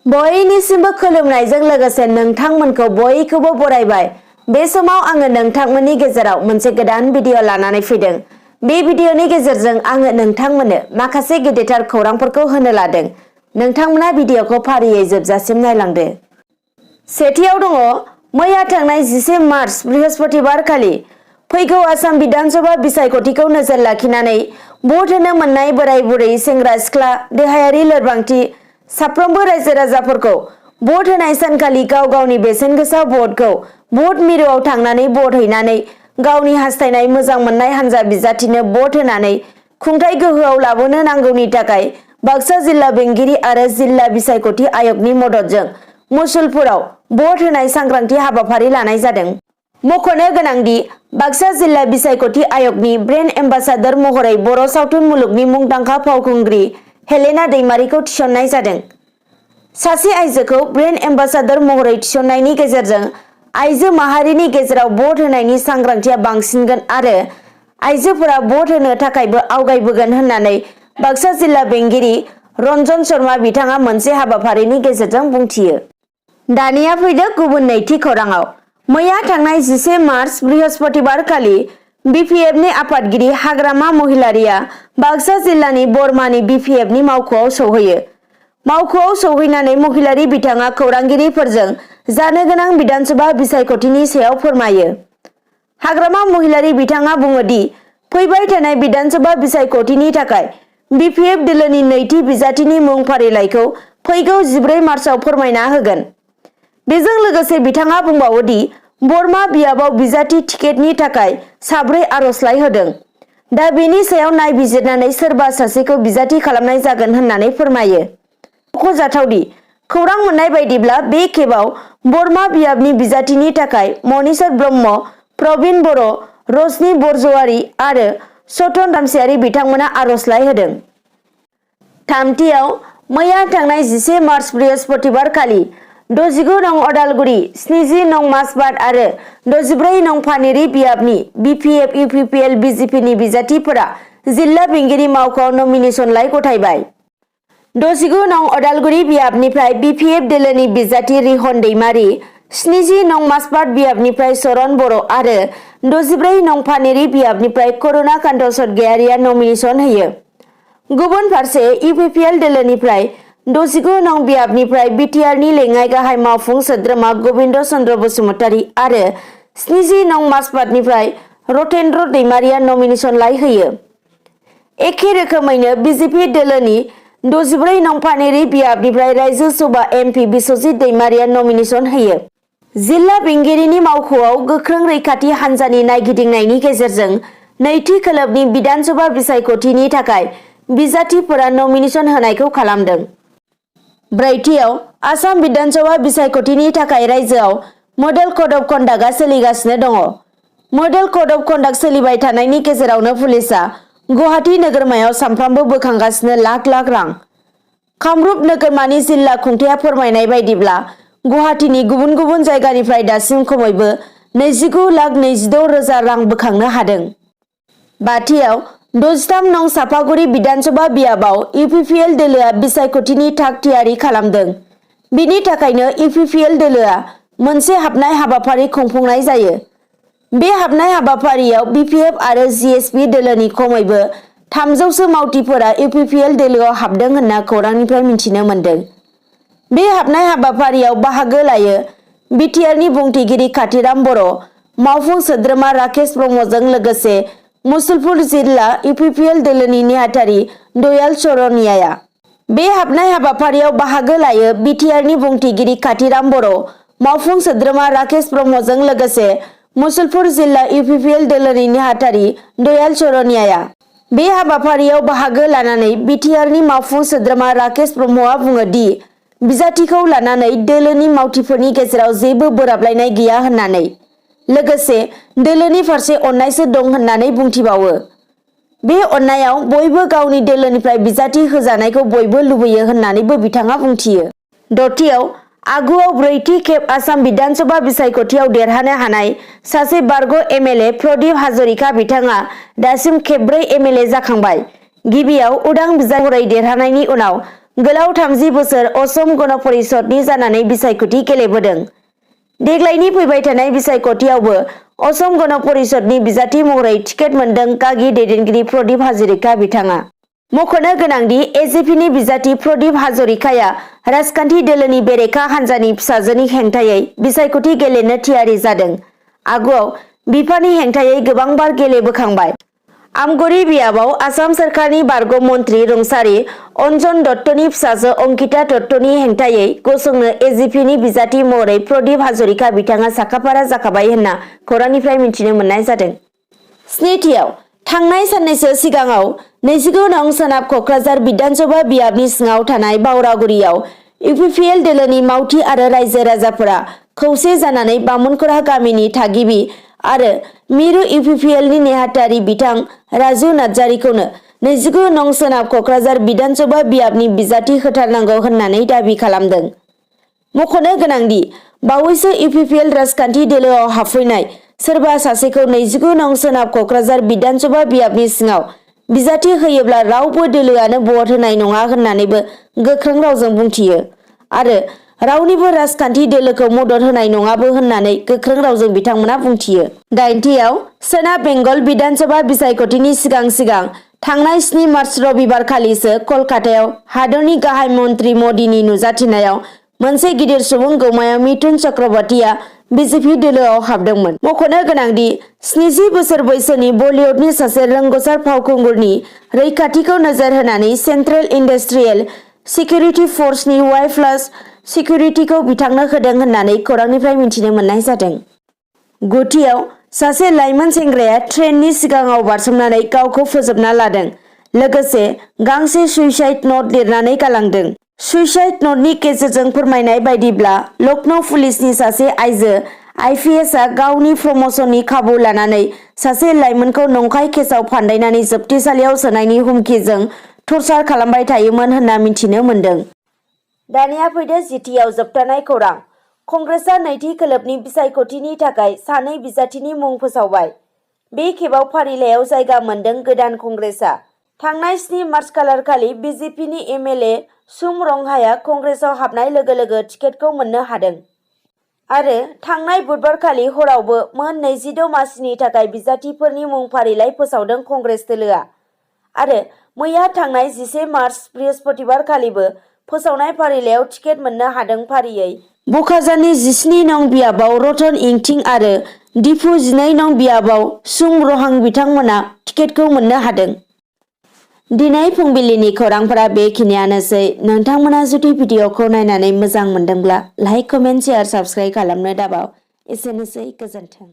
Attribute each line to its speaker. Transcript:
Speaker 1: बयनिसिमबो खुलुमनायजों लोगोसे नोंथांमोनखौ बयखौबो बरायबाय। बे समाव आङो नोंथांमोननि गेजेराव मोनसे गोदान भिडिअ लानानै फैदों। बे भिडिअनि गेजेरजों आङो नोंथांमोननो माखासे गेदेरथार खौरांफोरखौ होनो लादों। नोंथांमोना भिडिअखौ फारियै जोबजासिम नायलांदो। सेथियाव दङ मैया थांनाय 11 मार्च बृहस्पतिबार खालि फैगौ आसाम बिधानसभा बिसायख'थिखौ नोजोर लाखिनानै भट होनो मोननाय बोराय बुरै सेंग्रा सिख्ला देहायारि लोरबांथि साफ्रोमबो रायजो राजाफोरखौ भट होनाय सानखालि गाव गावनि बेसेन गोसा भटखौ भट मिरुआव थांनानै भट हैनानै गावनि हास्थायनाय मोजां मोननाय हान्जा बिजाथिनो भट होनानै खुंथाय गोहोआव लाबोनो नांगौनि थाखाय बाक्सा जिल्ला बेंगिरि आरो जिल्ला बिसायख'थि आयगनि मददजों मुसलपुराव भट होनाय सांग्रांथि हाबाफारि लानाय जादों। मख'नो गोनांदि बाक्सा जिल्ला बिसायख'थि आयगनि ब्रेन्ड एम्बासाडर महरै बर' सावथुन मुलुगनि मुंदांखा फावखुंग्रि हेलेना दैमारीखौ थिसननाय जादों। सासे आइजोखौ ब्रेन्ड एम्बासाडर महरै थिसननायनि गेजेरजों आइजो माहारिनि गेजेराव भट होनायनि सांग्रांथिया बांसिनगोन आरो आइजोफोरा भट होनो थाखायबो आवगायबोगोन होननानै बाक्सा जिल्ला बेंगिरि रन्जन शर्मा बिथाङा मोनसे हाबाफारिनि गेजेरजों बुंथियो। दानिया फैदो गुबुन नैथि खौराङाव। मैया थांनाय 11 मार्च बृहस्पतिबार खालि बिपिएफनि आफादगिरि हाग्रामा महिलारिया बाक्सा जिल्लानि बरमानि बिपिएफनि मावख'आव सौहैयो। मावख'आव सौहैनानै महिलारि बिथाङा खौरांगिरिफोरजों जानो गोनां बिधानसभा बिसायख'थिनि सायाव फोरमायो। हाग्रामा महिलारि बिथाङा बुङो दि फैबाय थानाय बिधानसभा बिसायख'थिनि थाखाय बिपिएफ दोलोनि नैथि बिजाथिनि मुं फारिलाइखौ फैगौ 14 मार्चआव फोरमायना होगोन। बेजों लोगोसे बिथाङा बुंबावो दि बरमा बियाबाव बिजाथि टिकेटनि थाखाय 4 आर'जलाइ होदों। दा बेनि सायाव नायबिजिरनानै सोरबा सासेखौ बिजाथि खालामनाय जागोन होननानै फोरमायो। मख'जाथावदि खौरां मोननाय बायदिब्ला बे खेबाव बरमा बियाबनि बिजाथिनि थाखाय मनीश्वर ब्रह्म, प्रबिन बर', रजनी बरज'वारी आरो सतन रामसियारि बिथांमोना आर'जलाइ होदों। थामथियाव मैया थांनाय 11 मार्च बृहस्पतिबार खालि 69 नं अदालगुरि, 70 नं माजबाद आरो 64 नं फानेरि बियाबनि बिपिएफ इउपिपिएल बिजेपिनि बिजाथिफोरा जिल्ला बेंगिरि मावख'आव नमिनेसनलाइ गथायबाय। 69 नं अदालगुरि बियाबनिफ्राय बिपिएफ दोलोनि बिजाथि रिहन दैमारी, 70 नं माजबाद बियाबनिफ्राय चरण बर' आरो 64 नं फानेरि बियाबनिफ्राय करुणा कान्त सर्गयारिया नमिनेसन होयो। गुबुन फारसे इउपिपिएल दोलोनिफ्राय 69 नं बियाबनिफ्राय बिटिआरनि लेङाइ गाहाय मावफुं सोद्रोमा गबिन्द चन्द्र बसुमतारी आरो 70 नं माजबादनिफ्राय रतेन्द्र दैमारीया नमिनेसनलाइ होयो। एखे रोखोमैनो बिजेपि दोलोनि 64 नं फानेरि बियाबनिफ्राय रायजो सभा एमपि बिश्वजित दैमारीया नमिनेसन होयो। जिल्ला बेंगिरिनि मावख'आव गोख्रों रैखाथि हान्जानि नायगिदिंनायनि गेजेरजों नैथि खोलोबनि बिधानसभा बिसायख'थिनि थाखाय बिजाथिफोरा नमिनेसन होनायखौ खालामदों। ब्रैथियाव आसाम बिधानसभा बिसायख'थिनि थाखाय रायजोआव मडेल कड अफ कन्डाक्टआ सोलिगासिनो दङ। मडेल कड अफ कन्डाक्ट सोलिबाय थानायनि गेजेरावनो पुलिसआ गुवाहाटी नोगोरमायाव सानफ्रामबो बोखांगासिनो लाख लाख रां। कामरुप नोगोरमानि जिल्ला खुंथाया फोरमायनाय बायदिब्ला गुवाहाटीनि गुबुन गुबुन जायगानिफ्राय दासिम खमैबो 29,26,000 रां बोखांनो हादों। बाथियाव 63 नं सापागुरि बिधानसभा बियाबाव इउपिपिएल दोलोआ बिसायख'थिनि थाग थियारि खालामदों। बिनि थाखायनो इउपिपिएल दोलोआ मोनसे हाबनाय हाबाफारि खुंफुंनाय जायो। बे हाबनाय हाबाफारियाव बिपिएफ आरो जिएसपि दोलोनि खमैबो 300सो मावथिफोरा इउपिपिएल दोलोआव हाबदों होनना खौरांनिफ्राय मिथिनो मोन्दों। बे हाबनाय हाबाफारियाव बाहागो लायो बिटिआरनि बुंथिगिरि काथिराम बर', मावफुं सोद्रोमा राकेश ब्रह्मजों लोगोसे मुसलपुर जिल्ला इउपिपिएल दोलोनि नेहाथारि दयाल चरनियाया। बे हाबनाय हाबाफारियाव बाहागो लायो बिटिआरनि बुंथिगिरि काथिराम बर', मावफुं सोद्रोमा राकेश ब्रह्मजों लोगोसे मुसलपुर जिल्ला इउपिपिएल दोलोनि नेहाथारि दयाल चरनियाया। बे हाबाफारियाव बाहागो लानानै बिटिआरनि मावफुं सोद्रोमा राकेश ब्रह्मआ बुङो दि बिजाथिखौ लानानै दोलोनि मावथिफोरनि गेजेराव जेबो बोराबलायनाय गैया होननानै, लोगोसे दोलोनि फारसे अननायसो दं होननानै बुंथिबावो। बे अननायाव बयबो गावनि दोलोनिफ्राय बिजाथि होजानायखौ बयबो लुबैयो होननानैबो बिथाङा बुंथियो। दथियाव आगुआव ब्रैथि खेब आसाम बिधानसभा बिसायख'थियाव देरहानो हानाय सासे बारग' एमएलए प्रदीप हाजरिका बिथाङा दासिम खेबब्रै एमएलए जाखांबाय। गिबियाव उदां बिजाथि महरै देरहानायनि उनाव गोलाव 30 बोसोर असम गण परिषदनि जानानै बिसायख'थि गेलेबोदों। देग्लायनि फैबाय थानाय बिसायख'थियावबो असम गण परिषदनि बिजाथि महरै टिकेट मोनदों गागि दैदेनगिरि प्रदीप हाजरिका बिथाङा। मख'नो गोनांदि एजिपिनि बिजाथि प्रदीप हाजरिकाया राजखान्थि दोलोनि बेरेखा हान्जानि फिसाजोनि हेंथायै बिसायख'थि गेलेनो थियारि जादों। आगुआव बिफानि हेंथायै गोबांबार गेलेबोखांबाय। आमगुरि बियाबाव आसाम सोरखारनि बारग' मन्त्रि रुंसारि अन्जन दत्तनि फिसाजो अंकिता दत्तनि हेंथायै गसंनो एजिपिनि बिजाथि महरै प्रदीप हाजरिका बिथाङा साखाफारा जाखाबाय होनना खौरांनिफ्राय मिथिनो मोननाय जादों। स्निथियाव थांनाय साननैसो सिगाङाव 29 नं सोनाब क'क्राझार बिधानसभा बियाबनि सिङाव थानाय बावरागुरियाव इउपिपिएल दोलोनि मावथि आरो रायजो राजाफोरा खौसे जानानै बामुनखरा गामिनि थागिबि आरो मिरु इउपिपिएलनि नेहाथारि बिथां राजु नार्जारिखौनो 29 नं सोनाब क'क्राझार बिधानसभा बियाबनि बिजाथि होथारनांगौ होननानै दाबि खालामदों। मख'नो गोनांदि बावैसो इउपिपिएल राजखान्थि दोलोआव हाबफैनाय सोरबा सासेखौ 29 नं सोनाब क'क्राझार बिधानसभा बियाबनि सिङाव बिजाथि होयोब्ला रावबो दोलोआनो भट होनाय नङा होननानैबो गोख्रों रावजों बुंथियो आरो रावनिबो राजखान्थि दोलोखौ मदद होनाय नङाबो होननानै गोख्रों रावजों बिथांमोना बुंथियो। 9थियाव सोनाब बेंगल बिधानसभा बिसायख'थिनि सिगां थांनाय 7 मार्च रबिबार खालिसो कलकातायाव हादरनि गाहाय मन्त्रि मदिनि नुजाथिनायाव मोनसे गिदिर सुबुं गौमायाव मिथुन चक्रवर्तीया बिजेपि दोलोआव हाबदोंमोन। मख'नो गोनांदि 70 बोसोर बैसोनि बलिउडनि सासे रोंग'सार फावखुंगुरनि रैखाथिखौ नोजोर होनानै सेन्ट्रेल इन्डास्ट्रियेल सिकिउरिटि फर्सनि वाइ+ सिकिउरिटिखौ बिथांनो होदों होननानै खौरांनिफ्राय मिथिनो मोननाय जादों। 9थियाव सासे लाइमोन सेंग्राया ट्रेननि सिगाङाव बारसोमनानै गावखौ फोजोबना लादों। लोगोसे गांसे सुइसाइड न'ट लिरनानै गालांदों। सुइसाइड न'टनि गेजेरजों फोरमायनाय बायदिब्ला लखनऊ पुलिसनि सासे आइजो आइपिएसआ गावनि प्रम'शननि खाबु लानानै सासे लाइमोनखौ नंखाय केसआव फान्दायनानै जोबथेसालियाव सोनायनि हुमखिजों टर्चार खालामबाय थायोमोन होनना मिथिनो मोन्दों। दानिया फैदो 10थियाव जोबथानाय खौरां। कंग्रेसआ नैथि खोलोबनि बिसायख'थिनि थाखाय सानै बिजाथिनि मुं फोसावबाय। बे खेबाव फारिलाइयाव जायगा मोनदों गोदान कंग्रेसआ। थांनाय 7 मार्च खालारखालि बिजेपिनि एमएलए सुम रंहाया कंग्रेसआव हाबनाय लोगो लोगो टिकेटखौ मोननो हादों आरो थांनाय बुधबारखालि हरावबो मोन 26 मासिनि थाखाय बिजाथिफोरनि मुं फारिलाइ फोसावदों कंग्रेस दोलोआ आरो मैया थांनाय 11 मार्च बृहस्पतिबारखालिबो फोसावनाय फारिलाइयाव टिकेट मोननो हादों। फारियै बकाजारनि 17 नं बियाबाव रतन इंथिं आरो दिफु 12 नं बियाबाव सुम रहां बिथांमोना टिकेटखौ मोननो हादों। दिनै फुंबिलिनि खौरांफोरा बेखिनियानोसै। नोंथांमोना जुदि भिडिअखौ नायनानै मोजां मोनदोंब्ला लाइक, कमेन्ट, शेयार, साबस्क्राइब खालामनो दाबाव। एसेनोसै, गोजोन्थों।